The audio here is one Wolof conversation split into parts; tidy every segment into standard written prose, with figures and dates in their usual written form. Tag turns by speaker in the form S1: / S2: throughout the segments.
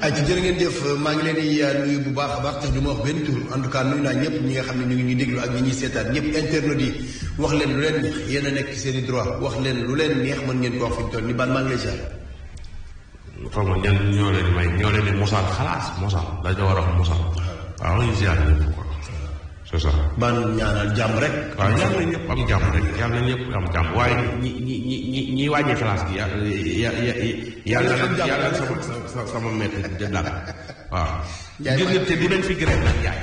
S1: ay ci jërë ngeen jëf maa ngi leen di nuyu bu baax a baax tax du ma wax benn tur en tout cas nuyu naa ñëpp ñi nga xam ne ñu ngi ñuy déglu ak ñi ñuy seetaan ñëpp internautes yi wax leen lu leen neex yéen a nekk ci seen i droit wax leen lu leen neex mën ngeen ko wax fi ñu toll ni ban maa ngi lay ziar.
S2: xam nga ñan ñoo leen di may ñoo leen di mosal xalaas mosal dañoo war a wax mosal. waaw ñu ziar ñëpp quoi c'est ça.
S1: ban ñaanal jàmm rek.
S2: waaw yàlla na ñëpp am jàmm rek yàlla na ñëpp am jàmm waaye ñi wàññi xalaas gi yàlla sama métti de dal waaw. gis nga te dinañ fi grève nag yaay.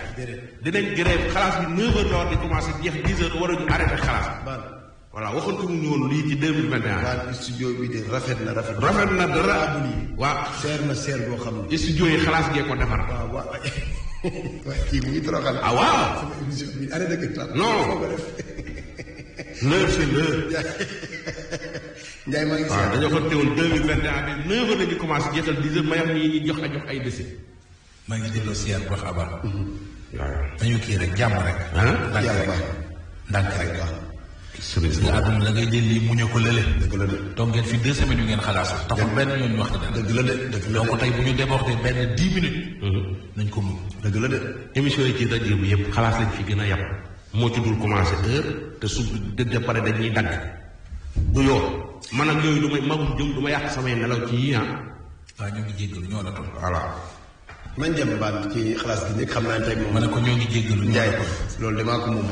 S2: dinañ grève xalaas bi 9h la war di commencé jeex 10h war a ñu arrêté xalaas. voilà waxantu ñu woon lii ci 2021.
S1: waaw studio bi de rafet na
S2: dara. waaw
S1: seer na seer boo xam ne.
S2: studio yi xalaas gee ko defar.
S1: waaw waaye kii mu ngi toroxal.
S2: ah waaw
S1: sama émission bi arrêté ko.
S2: non l'heure c'est l'heure.
S1: Ndiaye maa ngi si
S2: waaw dañoo ko teewoon 2021 bi 9h la ñu commencé jeexal 10h mayam ñi jox ay décès.
S3: maa ngi delloo si yàlla bu baax a baax.
S2: waaw
S3: dañu kii rek jàmm rek. ndànk rek
S2: sëriñ
S3: nga àdduna da ngay jël lii muñe ko lële.
S1: dëgg la de.
S3: toog ngeen fi 2 semaines yu ngeen xalaat taxul benn yoon ñu wax dëgg.
S1: dëgg la de dëgg la de
S3: donc tey bu ñu débordé benn 10 minutes. nañ ko mun.
S1: dëgg la de.
S2: émission yi ci rajo bi yëpp xalaas lañ fi gën a yàpp moo ci dul commencé heure te su de pare dañuy dagg du yoon man ak yooyu du may magum jëm du ma yàq samay nelaw ci yii
S3: waaw ñoo ngi jéggalu ñoo la toll.
S2: voilà.
S1: man jëm baat ci xalaas gi nekk xam naa ne tey moom.
S3: ma ne ko ñoo ngi jéggalu ñoo
S1: Ndiaye
S3: la toll.
S1: loolu damaa ko moom.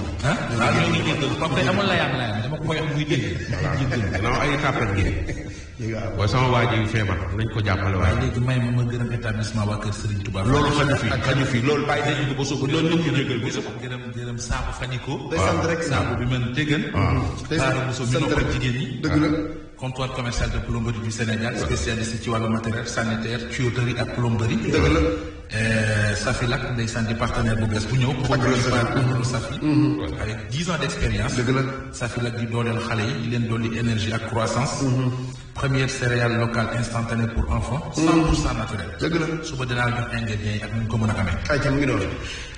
S3: ñoo ngi jéggalu comme tey amul layaan dama ko koy wax muy dégg.
S2: voilà non ay tàppet gi
S1: waaw
S2: waaye sama waa ji feebar nañ ko jàppale waaye.
S3: waaye léegi may ma gërëm établissement waa Kër Serigne Touba.
S2: loolu xaju fi loolu bàyyi nañu ko ba suuf loolu nit ñi jégal bi suuf.
S3: gërëm saabu fañiko.
S1: day sant rek
S3: saabu bi mën déggan.
S1: day
S3: Saara Bousso mi noppal jigéen ñi.
S1: dëgg la.
S3: comptoir commercial de plomberie du Sénégal spécialiste ci wàllu matériel sanitaire tuyauterie ak plomberie.
S1: dëgg la.
S3: Safi Lak ndeysaan di partenaire bu bees bu ñëw. produit Safi. avec 10 ans d'expérience.
S1: dëgg la.
S3: Safi Lak di dooleel xale yi di leen dolli énergie ak croissance. première céréale locale instantanée pour enfants. 100% naturel.
S1: dëgg la.
S3: suba dinaa jox ingrédients yi ak nu ñu ko mën a amee.
S1: ay ca mu ngi noonu.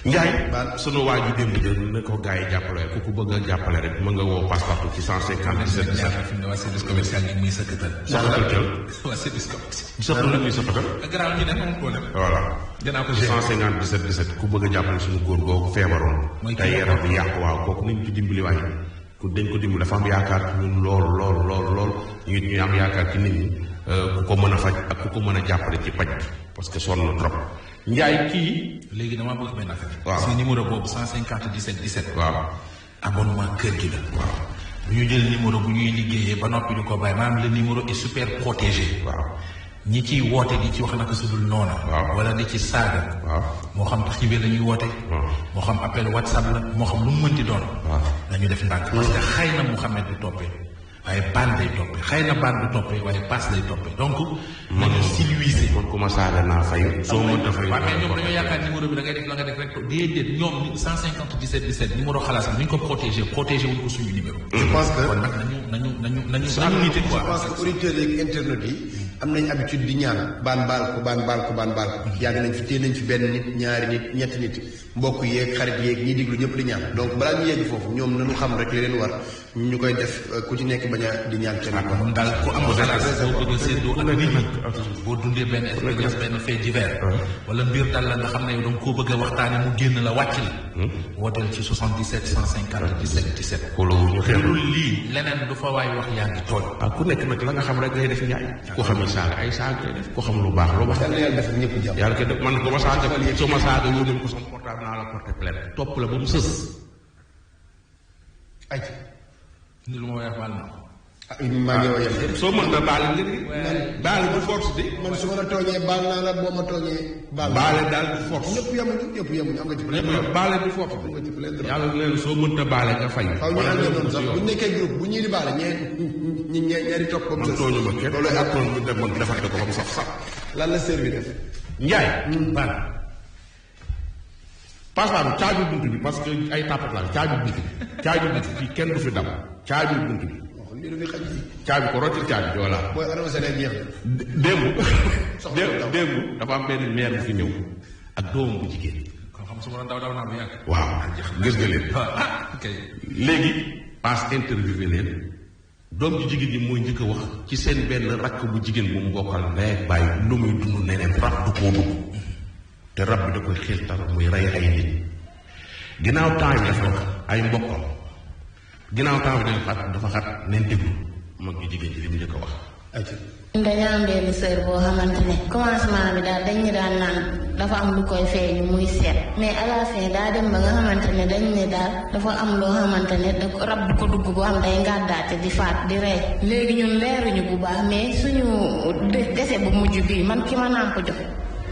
S2: Ndiaye sunu waa ji démb de na ko gars yi jàppale ku ko bëgg a jàppale rek mën nga woo Passepartout ci 157
S3: ñaata fi mu ne waa service commercial yi muy sëkkatal. waa service commercial.
S2: soxla na muy soxla.
S3: garaaw ñu ne amul problème.
S2: voilà.
S3: dinaa ko
S2: 157 ku bëgg a jàppale suñu góor googu feebaroon.
S3: mooy
S2: tey yaram bi yàqu waaw kooku nañ ci dimbali waaye ku dañ ko dimbali dafa am yaakaar ci ñun lool ñu am yaakaar ci nit ñi ku ko mën a faj ak ku ko mën a jàppale ci paj parce que sonn na trop. Ndiaye kii.
S3: léegi damaa bëgg benn affaire.
S2: waaw
S3: si numéro boobu 150 17 17.
S2: waaw.
S3: abonnement kër gi la.
S2: waaw.
S3: bu ñu jël numéro bu ñuy liggéeyee ba noppi di ko bàyyi maanaam le numéro est super protégé.
S2: waaw.
S3: ñi ciy woote di ci wax naka su dul noona.
S2: waaw.
S3: wala di ci saaga.
S2: waaw.
S3: moo xam privé la ñuy woote.
S2: waaw.
S3: moo xam appel WhatsApp la moo xam lu mu mënti doon.
S2: waaw.
S3: nañu def ndànk. parce que xëy na Mouhamed du toppee waaye baan day toppee xëy na baan du toppee waaye paas lay toppee donc. nañu civilisé.
S2: man ku ma saaga naa fay. soo mënta fay.
S3: waaw mais ñoom dañoo yaakaar numéro bi da ngay def la nga def rek déedéet ñoom 150 17 17 numéro xalaas bi ni ñu ko protégé wuñ ko suñu numéro.
S1: je pense que
S3: kon nag nañu nité quoi.
S1: je pense que auditeurs yeeg internautes yi am nañ habitude di ñaan baan baal ko. yàgg nañ fi téye nañ fi benn nit ñaari nit ñetti nit mbokk yeeg xarit yeeg ñiy diglu ñëpp di ñaan donc balaa ñu yegg foofu ñoom nañu xam rek li leen war ñu koy def ku ci nekk bañ a di ñaan kenn quoi.
S3: moom daal ku am xalaas boo bëgg a séddoo ak nit ñi boo dundee benn expérience benn fait divers wala mbir dal la nga xam ne yow danga koo bëgg a waxtaane mu génn la wàcc la wooteel ci 77 150 17 17
S2: ñu xeex
S3: loolu lii leneen du fa waay wax yaa ngi tooñ.
S2: ku nekk nag la nga xam rek ngay def Ndiaye ku xam saaga ay saaga ngay def ku xam lu baax
S1: yàlla na yàlla def ñëpp jàmm.
S2: yàlla koy def man ko ma saaga soo ma saaga yónnee ko sama portable naa la porté plainte topp la ba mu sës.
S1: ay
S3: ni lu ma wax baal na ko.
S1: maa ngi woon yem.
S2: soo mën na baale nga baale bu force de.
S1: man su ma la tooñee baal naa la boo ma tooñee.
S2: baale daal bu force.
S1: ñëpp yemuñu am nga ci plainte.
S2: baale bu force.
S1: am nga ci plainte.
S2: yàlla leen soo mënta baale nga fay.
S1: xaw ñu àndee noonu sax bu ñu nekkee groupe bu ñii di baale ñaari topp comme ça.
S2: man tooñu ma kenn loolu ak tooñ bu dem man defante ko ba mu sax sax.
S1: lan la servi def.
S2: Ndiaye. baal. Passepartout caabi bunt bi parce que ay tàppat la caabi bunt bi fii kenn du fi dam caabi bunt bi.
S1: lii dafay xaj fii.
S2: caabi ko rocci caabi bi voilà.
S1: booy annoncé ne jeex na.
S2: démb dafa am benn maire bu fi ñëw ak doomam bu jigéen.
S3: kon xam su ma doon daw naa bu yàgg.
S2: waaw gis nga leen.
S3: ok.
S2: léegi passe interviewé leen doom ji jigéen ñi mooy njëkk a wax ci seen benn rakk bu jigéen bu mu bokkal ndey ak bàyyi lu muy dund neneen rab du koo dugg te rab bi da koy xiirtal muy rey ay nit ginnaaw temps bi dafa wax ay mbokkam ginnaaw temps bi dafa xat neen déglu mag ji jigéen ji li mu njëkk a wax.
S4: dañu am benn sœur boo xamante ne commencement bi daal dañu daan naan dafa am lu koy feeñu muy seet mais à la fin daa dem ba nga xamante ne dañ ne daal dafa am loo xamante ne da rab bu ko dugg boo xam day ngàddaate di faat di rey léegi ñun leeruñu bu baax mais suñu dese bu mujj bii man ki ma nàmp jox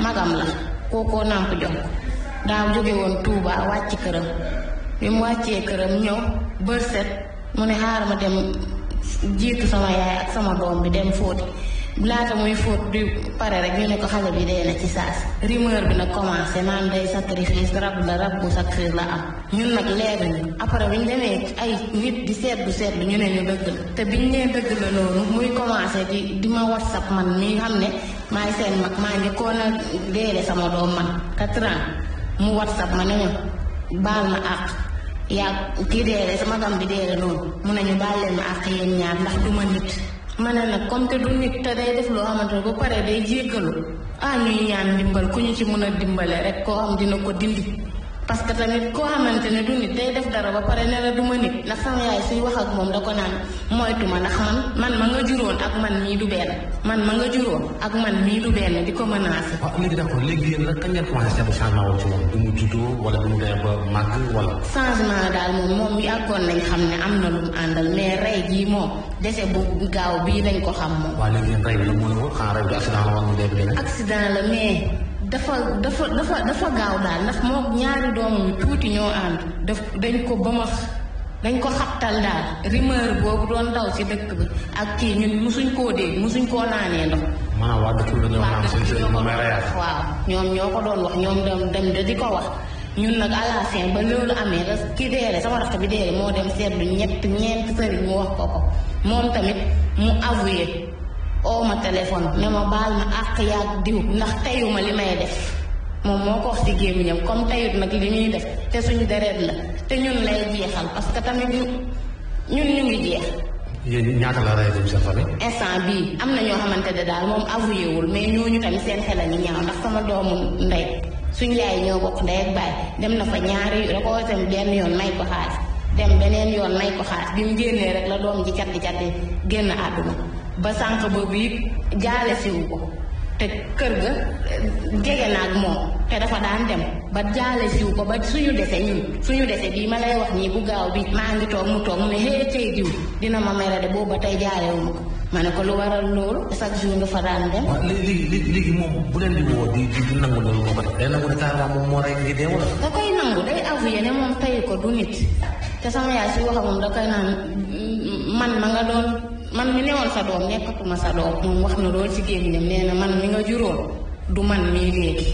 S4: magam la kookoo nàmp jox daa jóge woon Touba wàcc këram bi mu wàccee këram ñëw bër set mu ne xaar ma dem jiitu sama yaay ak sama doom bi dem fóoti laata muy fóot di pare rek ñu ne ko xale bi dee na ci saas rumeur bi nag commencé naan day sacrifice rab bu sacrifice la am ñun nag leeruñu après bi ñu demee ay nit di seetlu ñu ne ñu dëgg la te biñ nee dëgg la noonu muy commencé di ma whatsapp man mi xam ne maay seen mag maa njëkkoon a deele sama doom man 4 ans mu whatsapp ma ne ñu baal ma àq yaa kii deele sama gam bi deele noonu mu ne ñu baal leen ma àq yéen ñaar ndax du ma nit ma ne nag comme te du nit te day def loo xamante ne ba pare day jéggalu ñuy ñaan ndimbal ku ñu ci mën a dimbale rek koo xam dina ko dindi parce que tamit koo xamante ne du nit day def dara ba pare ne la du ma nit ndax sama yaay suy wax ak moom da ko naan moytu ma ndax man ma nga juróon ak man mii du benn man ma nga juróon ak man mii du benn di ko menacé.
S3: waaw léegi d'accord léegi yéen nag kañ ngeen commencé seetlu changement woon ci moom bi mu juddoo wala bi mu demee ba màgg wala.
S4: changement daal moom yàggoon nañ xam ne am na lu mu àndal mais rey jii moom dese bu gaaw bii lañ ko xam moom.
S3: waaw léegi yéen rey bi la mën a woo xanaa rey bi accident la wala mu dee bi leneen.
S4: accident la mais. dafa gaaw daal ndax moo ñaari doomam yu tuuti ñoo ànd dañ ko bëmax dañ ko xabtal daal rumeur boobu doon daw ci dëkk bi ak kii ñun musuñ koo dégg musuñ koo naanee ndox.
S3: maanaam waa dëkk bi dañoo naan seen seen mu may reyaat.
S4: waaw ñoom ñoo ko doon wax ñoom dem di ko wax ñun nag à la fin ba loolu amee la ki deele sama rakk bi deele moo dem seetlu ñeent sëriñ mu wax ko moom tamit mu avoué oo ma téléphone ne ma baal ma àq yaag diw ndax teyuma li may def moom moo ko wax ci gémmiñam comme teyut nag li ñuy def te suñu deret la te ñun lay jeexal parce que tamit ñun ñu ngi jeex.
S3: yéen ñaata la rey dem seen famille.
S4: instant bii am na ñoo xamante ne daal moom avoué wul mais ñooñu tamit seen xel a ngi ñaaw ndax sama doomu ndey suñu yaay ñoo bokk ndey ak baay dem na fa ñaari da ko dem benn yoon may ko xaalis dem beneen yoon may ko xaalis bi mu génnee rek la doom ji cat di génn àdduna. ba sànq boobu it jaale siwu ko te kër ga jege naag moom te dafa daan dem ba jaale siwu ko ba suñu dese bii ma lay wax nii bu gaaw bi maa ngi toog mu toog mu ne hee tey diw dina ma mere de boobu ba tey jaalewu ma ko ma ne ko lu waral loolu chaque jour nga fa daan dem.
S3: waaw léegi moom bu leen di woo di nangu loolu moo ko def day nangu ne carrément moom moo rey ngi dee wala.
S4: da koy nangu day avoué ne moom tey ko du nit te sama yaay si waxa moom da koy naan man mi newoon sa doom nekkatuma sa doom moom wax na loolu ci gémmiñam nee na man mi nga juróon du man mii léegi.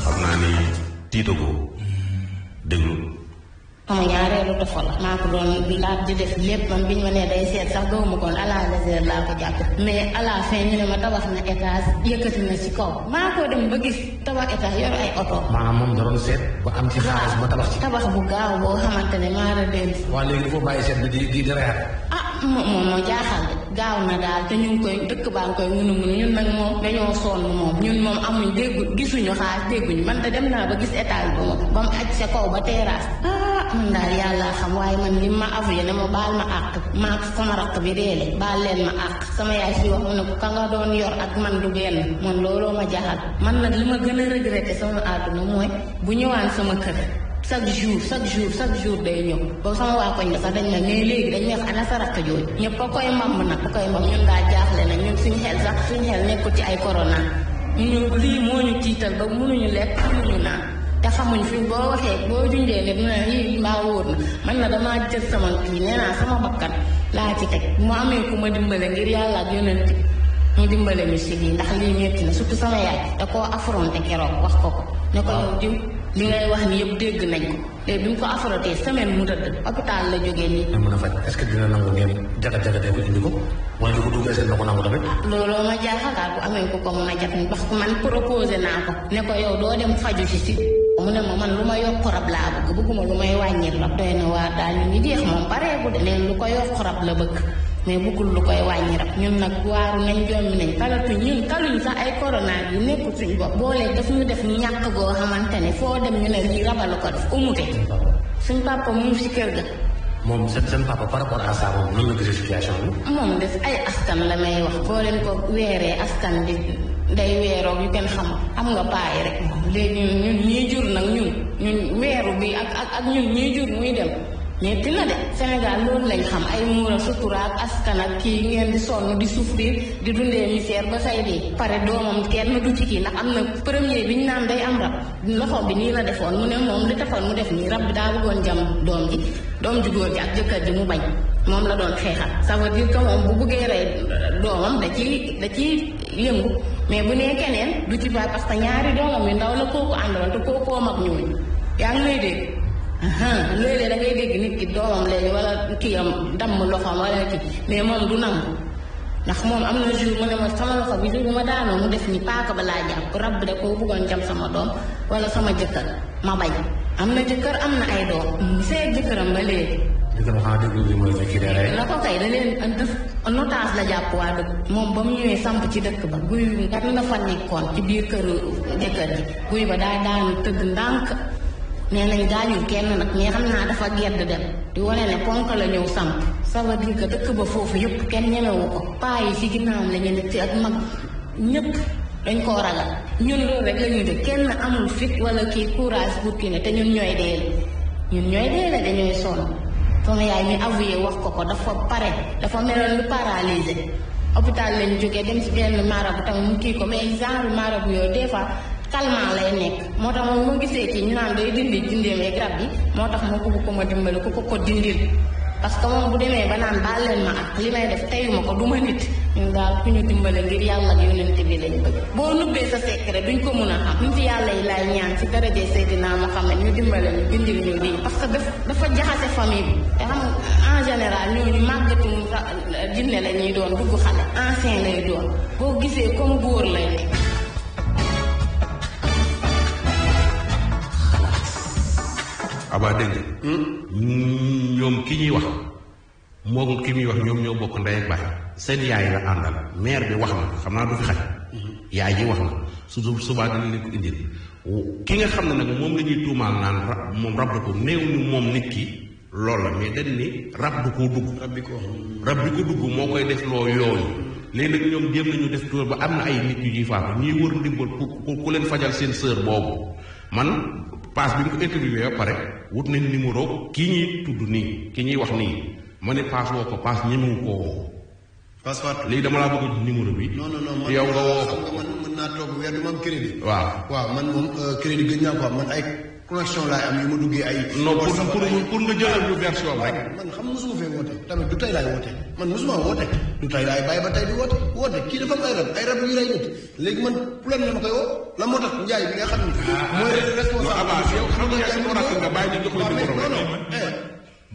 S2: xam naa ni tiitagoo déglu.
S4: sama ñaareelu dafa la maa ko doon laaj di def lépp man biñ ma nee day seet sax gëwuma koon à la légère laa ko jàpp mais à la fin ñu ne ma tabax na étage yëkkati na ci kaw maa ko dem ba gis tabax étage yor ay oto.
S3: maanaam moom da doon seet ba am ci xaalis ba tabax ci.
S4: tabax bu gaaw boo xamante ne maa la dellu.
S3: waaw léegi dafa bàyyi seet bi di reyaat.
S4: moom moo jaaxal gaaw na daal te ñu ngi koy dëkk baa ngi koy munu ñun nag moom dañoo sonn moom ñun moom amuñ gisuñu xaalis dégguñu man te dem naa ba gis étage bi moom ba mu aj sa kaw ba terrasse. man daal yàlla xam waaye man li ma avoué ne ma baal ma àq maa sama rakk bi deele baal leen ma àq sama yaay si wax mu ne ko ka nga doon yor ak man du benn man looloo ma jaaxal man nag li ma gën a regretté sama àdduna mooy bu ñëwaan sama kër chaque jour day ñëw ba sama waa koñ la sax dañ ne mais léegi dañ wax ana sa rakk jooju ñëpp a koy mbamb nag a koy mbamb ñun daa jaaxle nag ñun suñu xel nekkul ci ay corona ñu lii moo ñu tiital ba mënuñu lekk mënuñu naan te xamuñ fi boo waxee boo junjee ne dina yii mbaa wóor na man na damaa jël sama kii nee naa sama bakkan laa ci teg mu amee ku ma dimbale ngir yàlla ak yonent mu dimbale ñu si lii ndax lii metti na surtout sama yaay da koo affronté keroog wax ko ne ko yow diw li ngay wax ni yëpp dégg nañ ko léegi bi mu ko affronté semaine mu tëdd hôpital la jógee nii.
S3: mën a faj est-ce que dina nangu ngeen jagat-jagatee ko indi ko wala di ko dugal seen na ko nangu tamit.
S4: looloo ma jaaxal daal bu amee ku ko mën a jat parce que man proposé naa ko ne ko yow doo dem faju si mu ne ma man lu ma yokk rab laa bëgguma lu may wàññi rab. doy na waa daal ñu ngi jeex moom pareegu de neen lu ko yokk rab la bëgg mais bëggul lu koy wàññi rab. ñun nag waaru nañ jommi nañ taluñ sax ay corona yi nekkul suñ bopp boolee daf ñu def ñàkk goo xamante ne foo dem ñu ne lii rabalu ko def umute suñ papa mu si kër ga.
S5: moom seen papa par rapport à ça moom nan la gisee situation bi.
S4: moom def ay askan la may wax boo leen ko weeree askan bi day weeroo yu kenn xam nga payi rek léegi ñun ñii jur nag ñun weeru bi ak ñun ñii jur muy dem metti na de Sénégal loolu lañ xam ay muura sutura ak askan ak kii ngeen di sonn di souffrir di dundee misère ba say dee pare doomam kenn du ci kii ndax am na premier bi ñu naan day am rab loxo bi nii la defoon mu ne moom li taxoon mu def nii rab bi daa bëggoon jam doom ji góor ji ak jëkkër ji mu bañ moom la doon xeexal ça veut dire que moom bu bëggee rey doomam da ci yëngu mais bu nee keneen du ci baax parce que ñaari doomam yu ndaw la kooku àndaloon te kookoo mag ñooñu yaa ngi lay dégg léeg-léeg da ngay dégg nit ki doomam léegi wala kii am damm loxoom wala kii mais moom du nangu ndax moom am na jour mu ne ma sama loxo bi jour bu ma daanoo mu def ni paaka ba laa jàpp rab bi da ko bëggoon jam sama doom wala sama jëkkër ma bañ am na jëkkër am na ay doom see jëkkëram ba léegi la ko kay da leen def notage la jàpp waa dëkk moom ba mu ñëwee samp ci dëkk ba guy kat na fa nekkoon ci biir këru jëkkër ji guy ba daa daanu tëdd ndànk nee nañ gaañul kenn nag mais xam naa dafa gedd dem di wane ne ponk la ñëw samp ça veut dire que dëkk ba foofu yëpp kenn ñemewu ko paa yi ci ginnaawam la ñu nekk ak mag ñëpp dañ koo ragal ñun loolu rek la ñuy def kenn amul fit wala kii courage pour kii ne te ñun ñooy deele dañooy sonn sama yaay mi avoué wax ko dafa pare dafa meloon lu paralysé hôpital lañ jógee dem ci benn marabu tamit mu kii ko mais genre marabu yooyu des fois calmant lay nekk moo tax moom moo gisee ci ñu naan day dindi dindeem ak rab bi moo tax moo ko ko ma dimbali ko dindil parce que moom bu demee ba naan baal leen ma ak li may def teyuma ko du ma nit ñun daal ku ñu dimbale ngir yàlla ak yonent bi lañ bëgg boo nubbee sa secret duñ ko mun a xam ñu fi yàlla yi laay ñaan ci daraje Seydina Muhammad ñu dimbale ñu dindil ñu lii parce que dafa jaxase famille bi te xam en général ñooñu màggatum jinne la ñuy doon dugg xale ancien lay doon boo gisee comme góor lay nekk.
S2: abaa dégg ñoom ki ñuy wax moom ki muy wax ñoom ñoo bokk ndey ak baay seen yaay la àndal mère bi wax na xam naa du fi xaj yaay ji wax na subaa dina leen ko indil ki nga xam ne nag moom la ñuy tuumaal naan moom rab da ko néew ni moom nit ki loolu la mais dañ ni rab du ko dugg rab bi ko dugg moo koy def loo yooyu léegi nag ñoom jéem nañu def tour ba am na ay nit yu ñuy faatu ñuy wër ndimbal ku leen fajal seen sœur boobu man paas bi ñu ko interviewé ba pare wut nañ numéro kii ñuy tudd nii ki ñuy wax nii ma ne paas woo ko paas ñemewu koo woo.
S1: passeport
S2: léegi dama laa bëgg a numéro bi.
S1: non man
S2: yow nga woo ko
S1: xam nga man mën naa toog weer du ma am crédit.
S2: waaw
S1: man moom crédit gën naa ko am man ay connexion laay am yu ma duggee ay.
S2: non pour nga jëlal ñu version rek.
S1: man xam mosuma fee woote tamit du tey laay woote man mosuma woote du tey laay bàyyi ba tey di woote kii dafa am ay rab yu rey nit léegi man problème la ma koy woo la moo tax njaay bi nga xam ni. mooy responsable
S2: yow xam nga sama rakk nga bàyyi ñu jox la numéro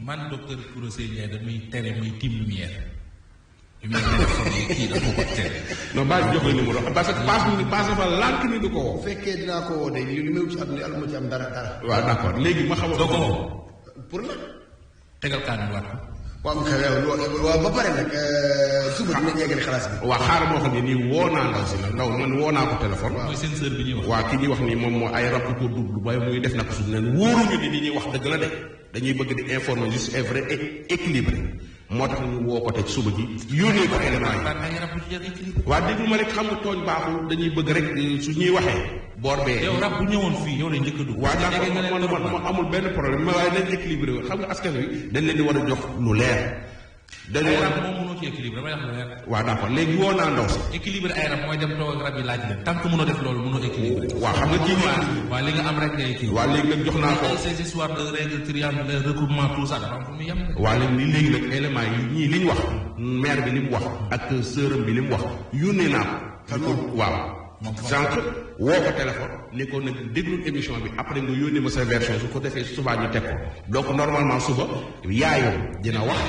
S3: man docteur Koura Seye Ndiaye damay tere muy tim lumière. kii dafa ko tere.
S2: non bàyyi jox la numéro parce que passe dafa lànk ni du ko woo.
S1: bu fekkee dinaa ko woo de li may ci àdduna yàlla ma ci am dara.
S2: waaw d'accord léegi ma xamal.
S3: doo ko woo.
S1: pour la.
S3: tegal kaan waat ko.
S1: waaw ba pare nag suba dinañ yeggali xalaas bi.
S2: waaw xaaral moo xam ne nii woo naa ndaw si la ndaw man woo naa ko téléphone.
S3: mooy seen sœur bi ñuy wax.
S2: waaw ki ñuy wax nii moom moo ay rab ko dugg bay muy def na ko suñu leen wóoruñu ni li ñuy wax dëgg la de dañuy bëgg di informer juste et vrai et équilibré moo tax ñu woo ko teg suba ji yónnee ko élément yi. waa déglu ma rek xam nga tooñ baaxul dañuy bëgg rek su ñuy waxee. boor bee
S3: yow rab bu ñëwoon fii yow la njëkk a dugg.
S2: waaw d'accord man amul benn problème mais waaye nañ équilibré xam nga askan wi dañ leen di war a jox lu leer. dañu
S3: ay rab moom mënoo ci équilibré damay wax lu leer.
S2: waaw d'accord léegi woo naa ndaw si.
S3: équilibré ay rab mooy dem toog ak rab yi laaj leen tant que mënoo def loolu mënoo équilibré.
S2: waaw xam nga kii
S3: waaw li nga am rek ngay équilibré.
S2: waaw léegi nag jox naa ko
S3: ces histoires de règles triangulaires regroupement tout ça dafa am fu mu yem.
S2: waaw léegi nag éléments yi ñii li ñu wax maire bi li mu wax ak sœuram bi li mu wax yónnee naa ko. waaw. sànq woo ko téléphone ni ko nag déglu émission bi après nga yónnee ma sa version su ko defee subaa ñu teg ko donc normalement suba yaayoo dina wax.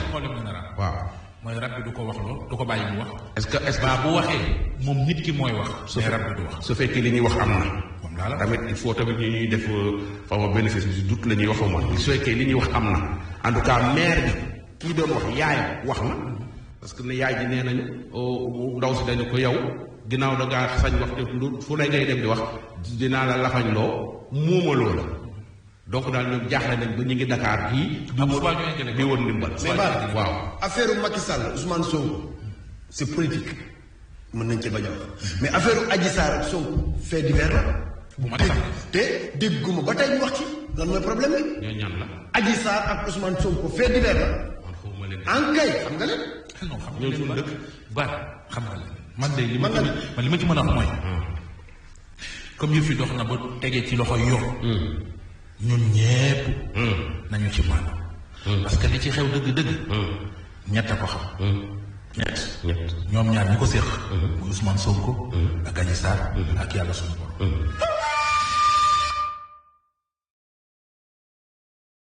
S2: waaw
S3: mooy rab bi du ko wax lool du ko bàyyi mu wax.
S2: est-ce que
S3: baa bu waxee moom nit ki mooy wax. mais rab bi du wax.
S2: su fekkee li ñuy wax am na.
S3: moom laa la
S2: tamit il faut tamit ñu ñuy def xaw ma bénéfice du doute la ñuy wax ma su fekkee li ñuy wax am na en tout cas mère bi kii doon wax yaay wax na parce que ne yaay ji nee nañu ndaw si dañu ko yow ginnaaw da ngaa sañ wax def lu fu ne ngay dem di wax dinaa la lafañ loo muumaloo la donc daal ñoom jaaxle nañ ba ñu ngi Dakar kii. di woon ndimbal.
S1: mais
S2: waaw
S1: affaire Macky Sall Ousmane Sonko c'est politique mën nañ ci bañ a wax mais affaire Adji Sarr ak Sonko fait divers la.
S3: bu ma defar
S1: te dégguma ba tey ñu wax ci lan mooy problème bi.
S2: ñoo ñaan la.
S1: Adji Sarr ak Ousmane Sonko fait divers la.
S2: man xawma leen.
S1: en kay xam nga leen.
S3: non xam nga
S2: ñoo suñu
S3: leen
S2: dëkk.
S3: Bar xam nga leen man de li ma ci mën a wax mooy. comme yëf yi dox na ba tegee ci loxo yoon. ñun ñépp nañu ci maanaam. parce que li ci xew dëgg-dëgg. ñett a ko xam. ñett ñoom ñaar ñi ko séq. muy Ousmane Sonko. ak Adji Sarr. ak yàlla suñu borom.